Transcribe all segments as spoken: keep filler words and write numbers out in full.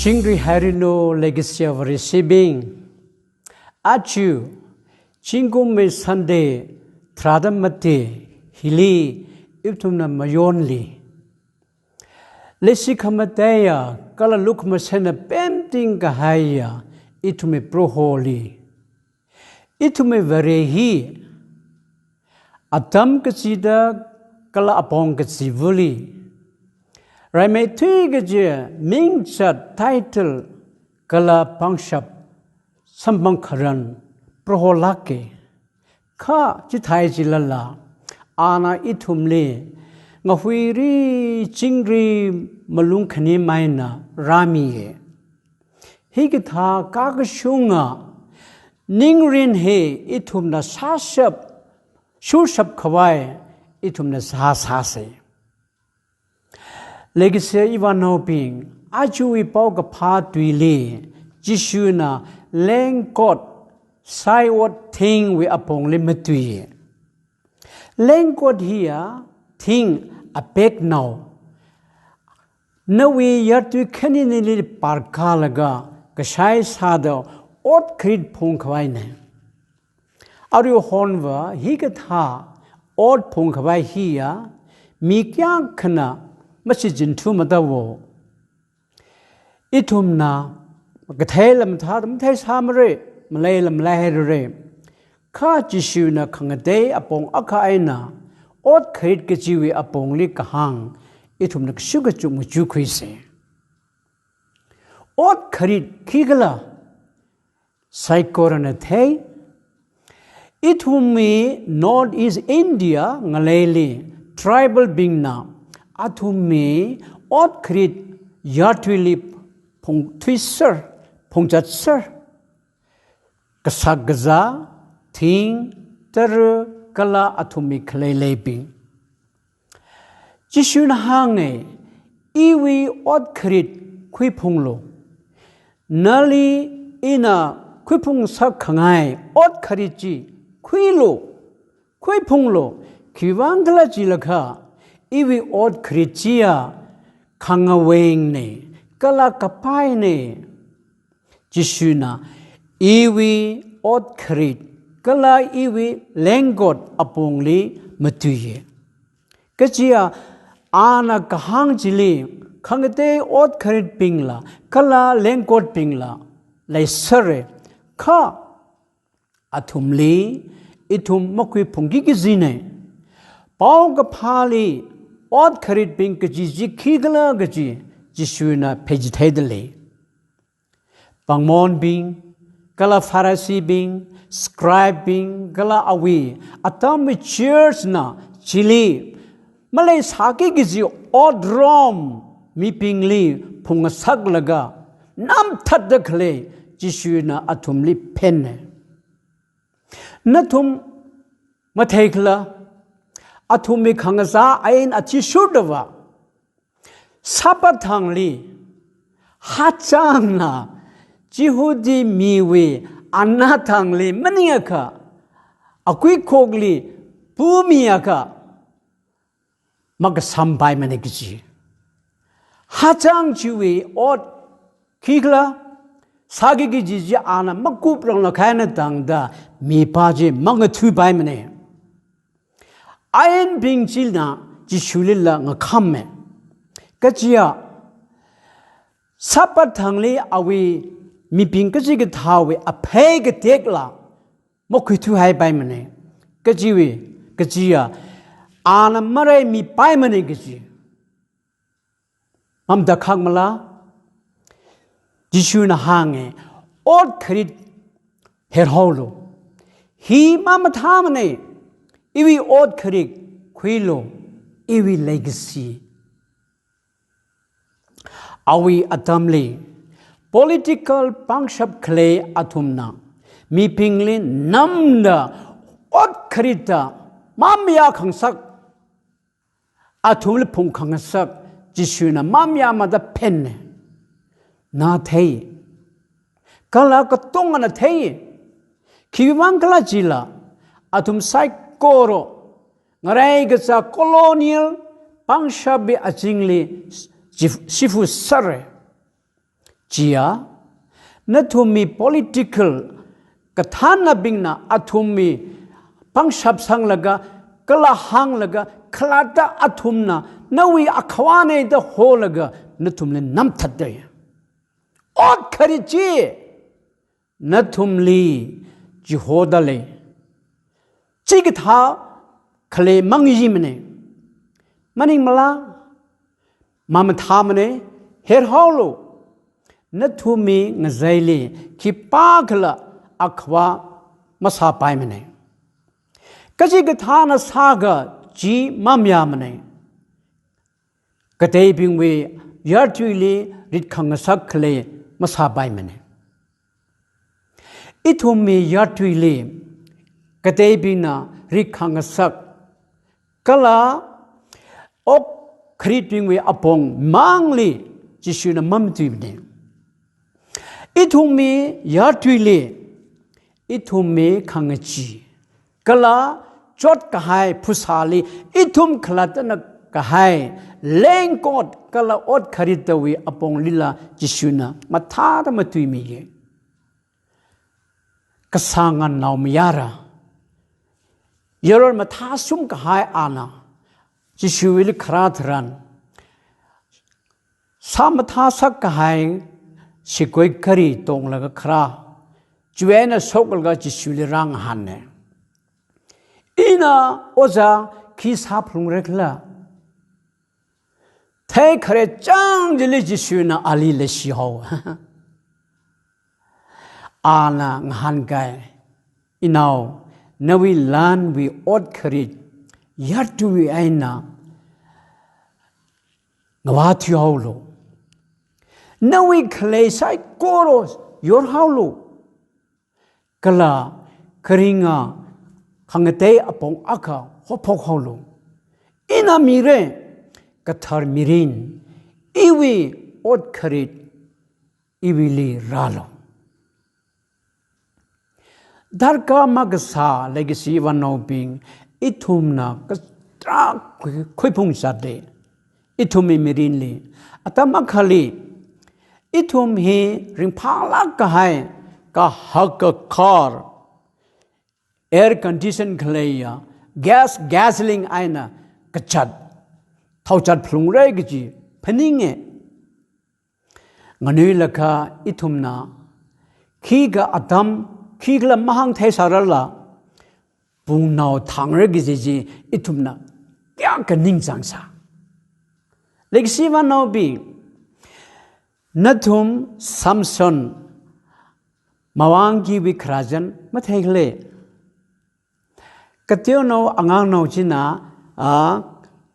Chingri hairanu legacy of receiving. Aja, zingkumwui Sunday, tharāda mati, hili, ithumna mayonli, leishi khamataiya, kala lukhamashanna pemting kahaiya, ithumwui Proholi, ithumwui Vare hi, atam kachida kala apong kachivali, raimeithui kaji mingzat title kala pangshap samphang kharan Proho lāka. Kha chithāi chilala, ana ithumli ngahuiri chingri malung khani maina rāmiya. Hikathā kakashunga ningrin hi ithumna sāshap, shurshap khavai ithumna sāsāsa. Leikashi ivānaobing, ajawui paokaphā tuili, Jishuna lengkot, saiwot thingwui apongli matui. Lengkot hiya thing apeknao, nawui yartui khaninili parkalaga kashai sāda ot kharit phungkhavaina. Aruihonva hikathā ot phungkhavai hiya mi kayākhana mashichin thumatavo. Ithumna katheila mathā, matheisāmara, maleilam leihairara. Kha Jishuna khangatei apong akha eina ot kharit kajiwui apongli kahāng ithumna kashu kachuk machukkhuisa. Ot kharit khikhala saikorana thei. Ithumwui North East India ngaleili tribal bingna athumwui ot kharit yartuili phungthuiser, phungzatser. Kashak kazā, thing, tara kala athumwui khalei leibing. Jishuna hānga, iwui ot kharit khuiphunglu. Nali ina khuiphungsak khangai ot kharit chi khuilu, khuiphunglu, khiwuivang khala jilakha, iwui ot kharit chiya khangawengna, kala kapaina. Jishuna iwui ot kharit kala iwui lengkot apongli matuiya. Kajiya ana kahāng chili khangatei ot kharitbingla kala lengkotbingla leisera, kha athumli ithum makhuiphungki kajina. Paokaphāli ot kharitbing kaji chi khikhala kaji Jishuna pheichitheida lei. Pāngmonbing, kala Phariseebing, scribebing, kala awui atamwui churchna chili maleisāki kaji otram mibingli phungngasaklaga namthatda khalei Jishuna athumli phenna. Nathum matheikhala, athumwui khangazā ain athishurdava, Sabbath thangli, hachangna Jihudi miwui anathangli maningakha, akuikhokli pumiakha, makasampaimana kaji. Hachang chiwui ot khikhala sāki kaji chi ana makuprangla khaina tangda mipā chi mangathuipaimana. Ainbing china Jishulila ngakhamme. Kajiya Sabbath thangli awui mibing kachikathāwui aphei katekla makhuithuihaipaimana. Kajiwui, kajiya ana maraimipaimana kaji. Mamda khakmala? Jishuna hānga, ot kharit herhaolu. Hi mamathāmana, iwui ot kharit khuilu, iwui legacy. Awui atamli, political pangshap khalei athumna mibingli namda ot kharita mamayā khangasak, athumli phungkhangasak Jishuna mamayāmada phenna. Na thei. Kala katongana thei. Khiwuivang khala jila, athum saikora ngareikachā colonial pangshapwui azingli shif-, shifusera. Chiya, nathumwui political kathānnabingna athumwui pangshap sanglaga, kala hānglaga, khalatta athumna nawui akhavāna da holaga, nathumli namthatda lei. Ot kharit chi nathumli chihoda lei. Chikathā khalei mangyimana. Maningmala, mamathāmana, herhaolu. Nathumwui ngachaili khipākhala akhavā masāpaimana. Kachikathāna sāga chi mamayāmana. Kateibingwui yartuili ritkhangasak khalei masāpaimana. Ithumwui yartuili kateibingna ritkhangasak kala ot kharitbingwui apong mangli Jishuna mamatuimana. Ithumwui yartuili, ithumwui khangachee kala chotkahai phasāli, ithum khalattana kahai lengkot kala ot kharittawui aponglila Jishuna mathāda matuimiya. Kasānga naomayara, yaron mathāsum kahai ana Jishuwuili kharā tharan, sā mathāsak kahai shikoi gari tonglaga kharā, chiwui eina shoklaga Jishuli rāngahāna. Ina ojā khi sāphalungra khala? Theikhare chang chili Jishuna ali leishihao. Ana ngahānkai, Inao, nawui lanwui ot kharit yartuwui eina ngavā thuihaolu. Nawui khalei saikora yorhaolu. Kala kharinga khangatei apong akha haophokhaolu. Ina mira, kathar mirin, iwui ot kharit iwuili rālu. Darkar makasā leikashi ivānaobing, ithumna kathar khui-, khuiphung zatda lei. Ithumwui mirinli, atam akhali, ithum hi ringphālāk kahai, kahak kakhar, air condition khaleiya, gas, gasoline eina kazat, thaozat phalungra kaji phaninga. Nganuilakha ithumna, khikha atam, khikhala mahāng theisārala, pungnao thāngra kaji chi ithumna kayākha ningchāngsā. Leikashi ivānaobing, nathum Samson, mavāngkiwui khararchan matheikhala? Kateonao angangnao china, a,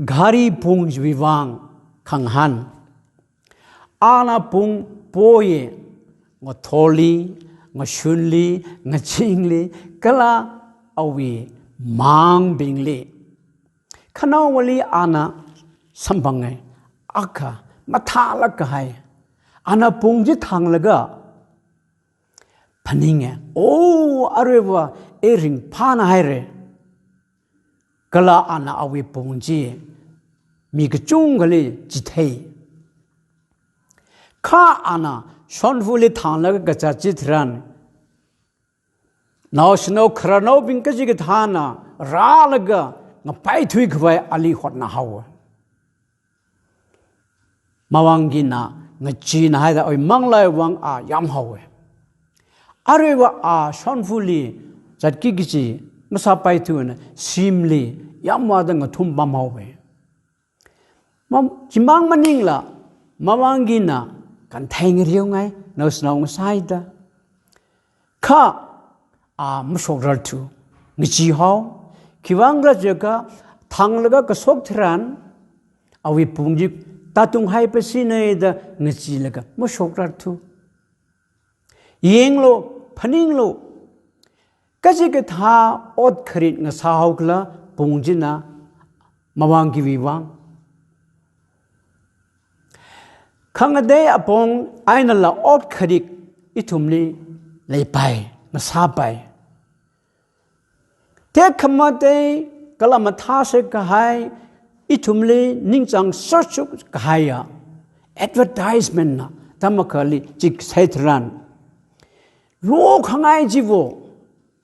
gari pung chiwui vang khangahān. Ana pung poya, ngathorli, ngashunli, ngazingli, kala awui mangbingli. Khanaowali ana samphanga, akha mathālāk kahai. Ana pung chi thanglaga phaninga, "O, aruiva i ringphāna haira." Kala ana awui pung chi mi kachungkhali chithei. Kha ana shonfali thanglaga kazat chitharan, naoshinao khararnaobing kachikathāna rālaga ngapaithui khavai ali hotnāhaowa. Mavāngkina ngacheena haida awui manglā vang a yamhaowa. Aruiva a shonfali zatki kaji masāpaithuana shimli yamvāda ngathum pamhaowa. Mam-, chimang maningla, mavāngkina kanthei ngareongai, naoshinao ngasāhaida. Kha a mashokrarthu, ngacheehao. Khiwuivang khala jiakha, thanglaga kashok tharan, awui pung chi tātung haipasina da ngacheelaga mashokrarthu. Yanglu, phaninglu, kachikathā ot kharit ngasāhaokhala pung china mavāngkiwui vang. Khangatei apong einala ot kharit ithumli leipai, ngasāpai. Tekhamatei kala mathāsā kahai, ithumli ningchāng sāshok kahaiya advertisement na atam akhali chi kasai tharan, lokhangai chivo,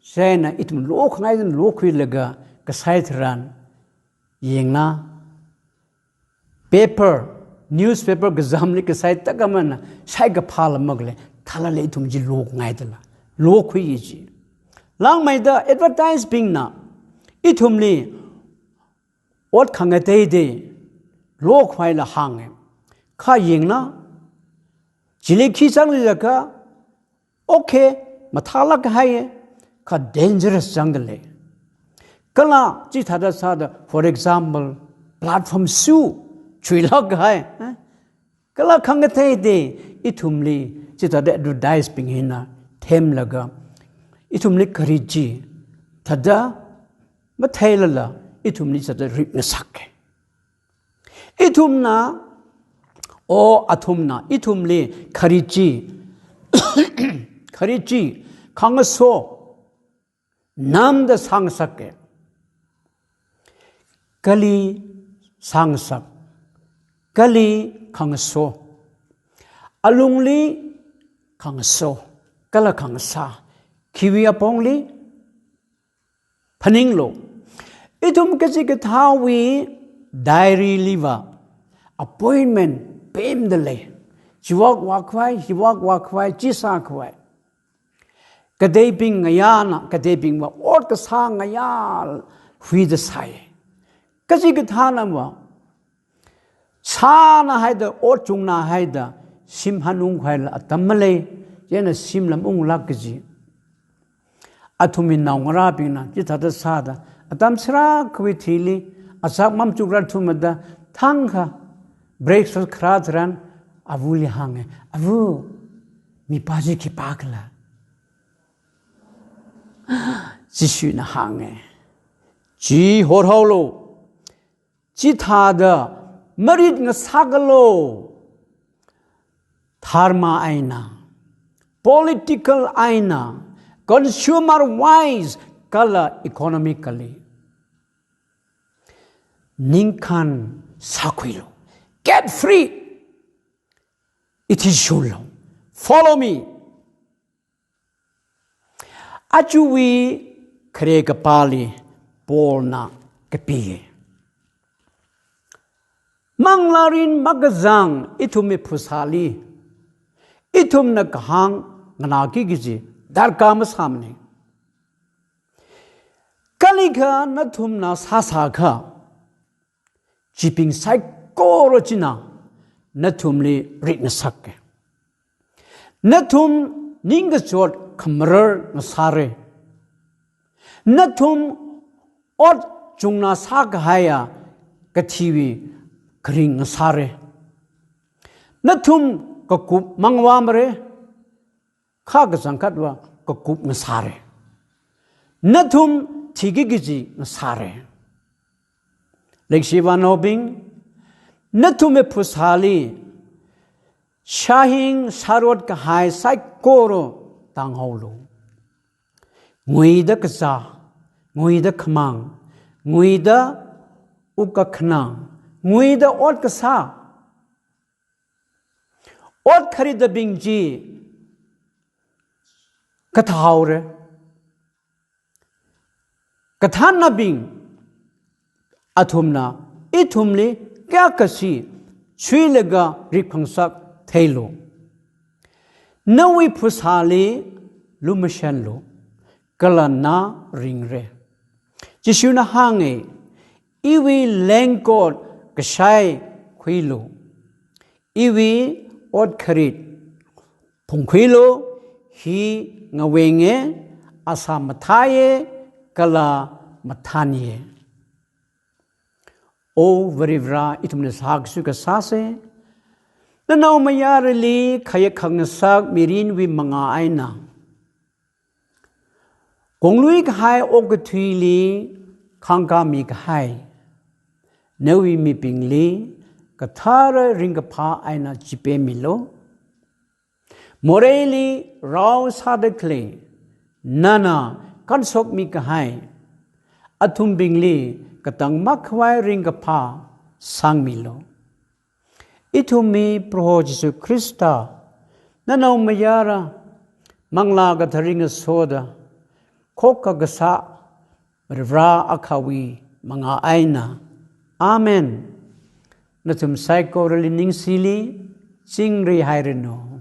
chieina ithum lokhangai china lokhuilaga kasai tharan, yangna, paper, newspaper kazamli kasai takamana, shaikaphā lam makhalei, thalala ithum chi lokngaidala, lokhui chi. Langmeida advertise bingna ithumli ot khangateitei lokhuila hānge. Kha yangna, chili khi changli jiakha, okay, mathālāk kahai, kha dangerous changdalei. Kala chithāda sāda, for example, platform su chuilāk kahai, eh? Kala khangateitei ithumli chithāda advertise bing hina themlaga, ithumli kharit chi thāda matheilala, ithumli chithāda rit ngasake. Ithumna, o athumna, ithumli kharit chi, kharit chi khangaso namda sāngasake. Kali sāngasak, kali khangaso, alungli khangaso, kala khangasā, khiwui apongli phaninglu. Ithum kachikathāwui diary liva appointment pemdalei. Chiwui vākhavai, hiwui vākhavai, chi sākhavai. Kateibing ngayāna, kateibingva ot kasā ngayā huida sai. Kachikathānava sāna haida, ot chungna haida, shim hanungkhuila atam malei, chieina shim lam unglāk kaji. Athumwui naongarābingna chithāda sāda, atam sāra kawui thili, azak mamachukrar thumada, thangkha breakfast kharā tharan, avali hānge, "Ava, mipā chi khipākhala?" Jishuna hānge, "Chi horhaolu, chithāda marit ngasakalu, dharma eina, political eina, consumer wise, kala economically. Ningkhān sākhuilu. Get free. Ithishunlu. Follow me." Ajawui khare kapāli Paulna kapi. Manglārin makazang ithumwui phasāli, ithumna kahāng nganāki kaji darkar masāmane. Kalikha nathumna sāsākha, chibing saikora china nathumli rit ngasake. Nathum ningkachot khamarar ngasāre. Nathum ot chungna sākahaiya kathiwui kharing ngasāre. Nathum kakup mangvāmare, kha kachangkhatva kakup ngasāre. Nathum thiki kaji ngasāre. Leikashiva naobing, nathumwui phasāli shāhing shārot kahai saikora tānghaolu. Nguida kazā, nguida khamang, nguida wukkhanang, nguida ot kasā. Ot kharittabing chi kathāhaore. Kathānnabing, athumna ithumli kayākha chi chuilaga ripkhangasak theilu. Nawui phasāli lumashanlu, kala na ringre. Jishuna hānge, iwui lengkot kashai khuilu. Iwui ot kharit phungkhuilu, hi ngavenge, asā mathāye, kala mathānye. O Varivara, ithumna sākasui kasāse, nanaumayarali khayā khangasak mirinwui mangā eina, konglui kahai okathuili khāngkāmi kahai, nawui mibingli kathara ringkaphā eina chipemmilu. Moreili rao sāda khalei, nana kanshokmi kahai athumbingli katang makhavai ringkaphā sangmilu. Ithumwui Proho Jesu Khrista Nanaomayara, Manglā Kathara ngasoda, khokkha kasā Varivara Akhawui mangā eina. Amen. Nathum saikorali ningshili, chingri hairanu.